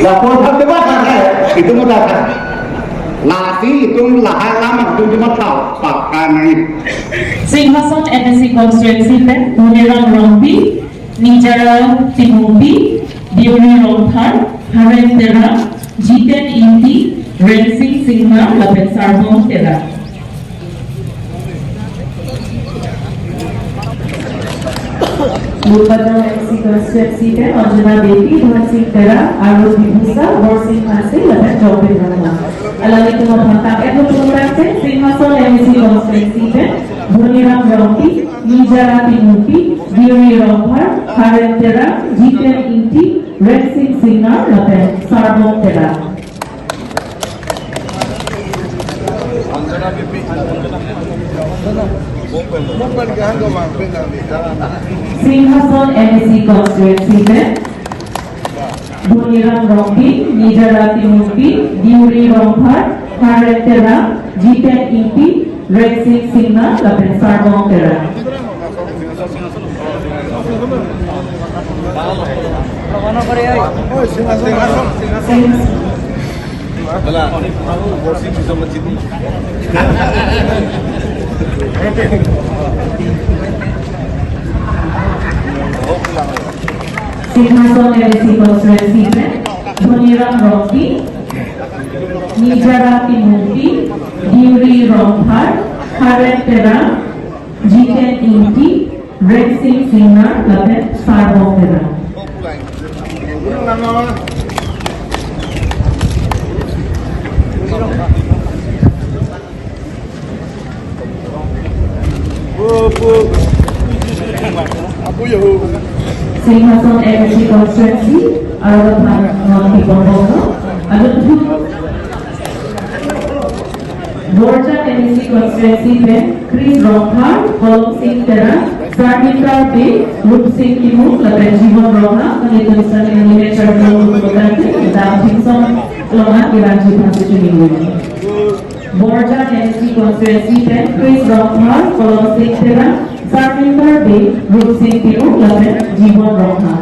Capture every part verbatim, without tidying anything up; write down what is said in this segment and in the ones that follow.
Apor thak debat thak hai, itum udah thak. Lasi itum lahai lam atum cuma tahu, pakan ni. Singhason M A C constituency pen, Boniram Rongpi, Nijara Timungpi, Deuri Rongphar, Haren Terang, Jiten Ingti, Rensing Singnar, lapen Sarbong Terang. Lumbajong M A C constituency pen Anjana Devi, Dhansing Terang, Arun Diphusa, Borsing Hanse, lapen Jongbin Rongma. Alanglitum aphan tang-et lo pulo tangte, Singhason M A C constituency pen Boniram Rongpi, Nijara Timungpi, Deuri Rongphar, Haren Terang, Jiten Ingti, Rensing Singnar, lapen Sarbong Terang. Singhason M A C constituency pen Boniram Rongpi, Nijara Timungpi, Deuri Rongphar, Haren Terang, Jiten Ingti, Rensing Singnar, lapen Sarbong Terang. Singhason M A C constituency pen Boniram Rongpi, Nijara Timungpi, Deuri Rongphar, Haren Terang, Jiten Ingti, Rensing Singnar, lapen Sarbong Terang. Singhason M A C constituency, arlo aphan non kipon bongno, adun thu. Borjan M A C constituency pen Chris Rongphar, Kolom Sing Terang, Sarmita Bey, Rupsing Timung, lapen Jibon Rongha, kami tulisan yang lima charjong untuk berganti, dan Thingson Longan Kiranji Phansi Chuning. Borjan M A C constituency pen Chris Rongphar, Kolom Sing Terang, Sarmita Bey, Rupsing Timung, lapen Jibon Rongha.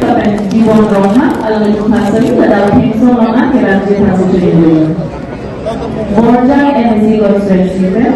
Lapen Jibon Rongha, alanglitum aphan sari, ladak Thingson Longan Kiranji Phansi Chuning. Borjan M A C constituency pen.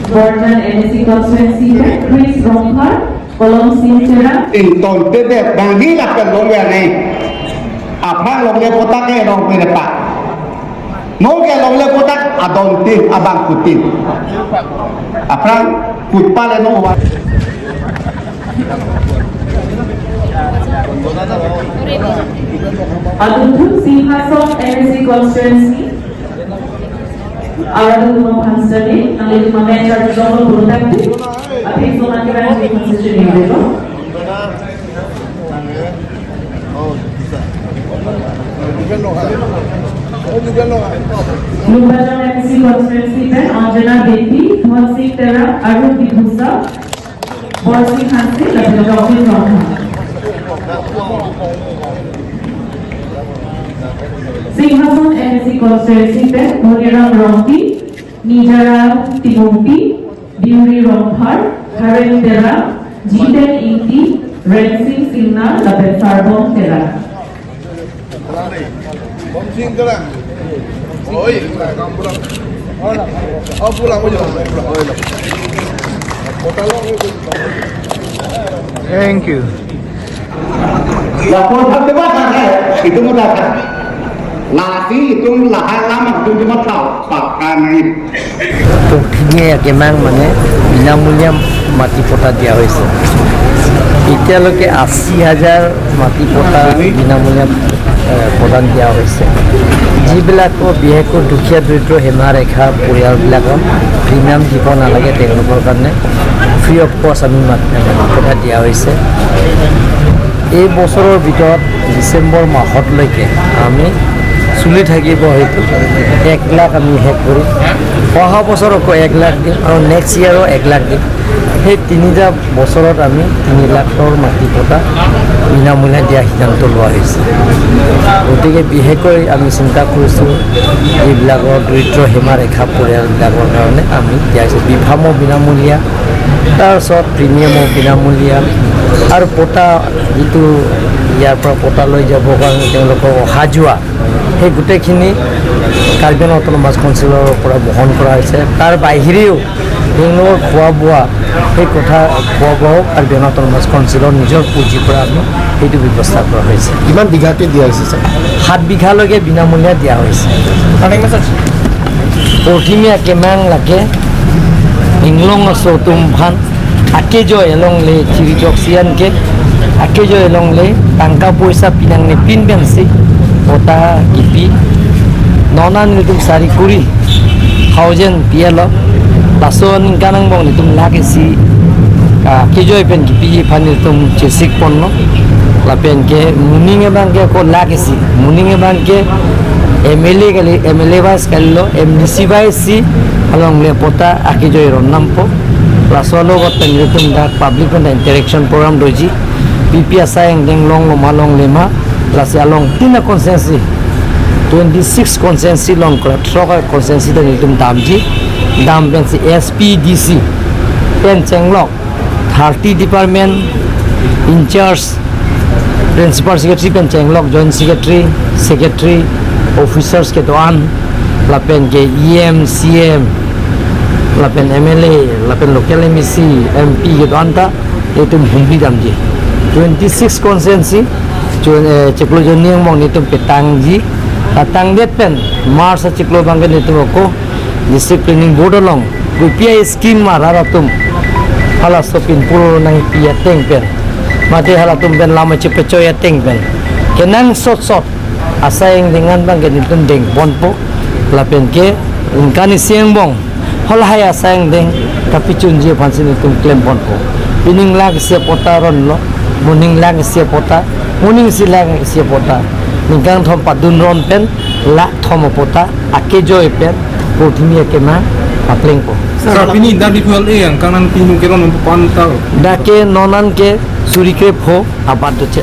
Borjan M A C constituency pen Chris Rongphar, Kolom Sing Terang. Ington tebet bangdi lapen longver ne. Aphrang longle potak ke rong pe depa. Mo ke longle potak adon tin abang kutin. Aphrang kutpa le no wa. Adun thu Singhason M A C constituency. Aradun mo Phansi, nanglitum amen charjong lo pulo tangte, aphi so makiran ji Phansi Chuning delo. Lumbajong M A C constituency pen Anjana Beypi, Dhonsing Terang, Arun Diphusa, Borsing Hanse, lapen Jongbin Rongha. Singhason M A C constituency pen Boniram Rongpi, Nijara Timungpi, Deuri Rongphar, Haren Terang, Jiten Ingti, Rensing Singnar, lapen Sarbong Terang. Bom sing terang. Oi, kamu pulang. Oh, pulang aja. Pulang. Thank you. Lapor thak debat thak hai, itum udah thak. Lasi itum lahai lam atum cuma tahu, pakan ni. পক্ষীয়ে একেমান মানে বিনামূলীয়া মাটি পট্টা দিয়া হৈছে। এতিয়ালৈকে আশী হাজাৰ মাটি পট্টা বিনামূলীয়া, এ, প্ৰদান দিয়া হৈছে। যিবিলাকৰ বিশেষকৈ দুখীয়া দৰিদ্ৰ সীমাৰেখা পৰিয়ালবিলাকক প্ৰিমিয়াম দিব নালাগে তেওঁলোকৰ কাৰণে। ফ্ৰী অফ কষ্ট আমি মাত-, মাটি পট্টা দিয়া হৈছে। এই বছৰৰ ভিতৰত ডিচেম্বৰ মাহলৈকে আমি চলি থাকিব, সেইটো এক লাখ আমি শেষ কৰিম। অহা বছৰ আকৌ এক লাখ দিম আৰু নেক্সট ইয়েৰো এক লাখ দিম। সেই তিনিটা বছৰত আমি তিনি লাখৰ মাটি পট্টা বিনামূলীয়া দিয়া সিদ্ধান্ত লোৱা হৈছে। গতিকে বিশেষকৈ আমি চিন্তা কৰিছোঁ, যিবিলাকৰ দৰিদ্ৰ সীমাৰেখা পৰিয়ালবিলাকৰ কাৰণে আমি দিয়া হৈছে। বিঘা মূৰত বিনামূলীয়া, তাৰপিছত প্ৰিমিয়ামো বিনামূলীয়া, আৰু পট্টা যিটো ইয়াৰ পৰা পট্টা লৈ যাবৰ কাৰণে তেওঁলোকৰ অহা যোৱা, সেই গোটেইখিনি কাৰ্বি আংলং অট'নমাছ কাউন্সিলৰ পৰা বহন কৰা হৈছে। তাৰ বাহিৰেও তেওঁলোকৰ খোৱা বোৱা, সেই কথা, খোৱা বোৱাও কাৰ্বি আংলং অট'নমাছ কাউন্সিলৰ নিজৰ পুঁজিৰ পৰা আমি সেইটো ব্যৱস্থা কৰা হৈছে। কিমান বিঘাকে দিয়া হৈছে, ছাৰ? সাত বিঘালৈকে বিনামূলীয়া দিয়া হৈছে। Prothimi akemang lake inglong aso atum aphan akejoi along le chiri chok sian ke, akejoi along le tangka poisa pinangne pin pensi pota kipi. Non an nelitum sari kuri thousand pi alo. Laso aningkan angbong nelitum lakh isi akejoi pen kipiji aphan nelitum chesik ponlo. Lapen ke moning abang ke ko lakh isi, moning abang ke M L A kali, M L A vice kalilo, M D C vice si along le pota akejoi ron nampo. Laso alogot pen nelitum dak public pen interaction program doji. Pi pi asai angdeng longlo ma longle ma, lasi along tin a constituency, twenty six constituency along kra throk a constituency ta nelitum damji. Dam pensi S P D C pen chenglok, thirty department in charge, principal secretary pen chenglok, joint secretary, secretary, officers kedo-an, lapen ke E M, C M, lapen M L A, lapen local M A C, M P kedo-an ta nelitum humri damji. Twenty six constituency, chun, eh, chiklo jonni angbong nelitum petangji. Patangdet pen March achiklo abang ke nelitum ako District Planning Board along kopi a scheme ma rat atum halaso pinpur nangpi ateng pen, mate halatum pen lam chepechoi ateng pen kenangsot sot asai angdeng an abang ke nelitum deng ponpo. Lapen ke aningkan isi angbong halahai asai angdeng kapachunji aphansi nelitum klem ponpo. Pining lakh isi pota ronlo, moning lakh isi pota, moning isi lakh isi pota. Ningkan thom padun ron pen lakh thom pota akejoi pen Prothimi akemang paplengpo. Sir, pini dak di fuel e yang kanan pinu keron untuk pantal. Dak ke non an ke suri krepho abat doche.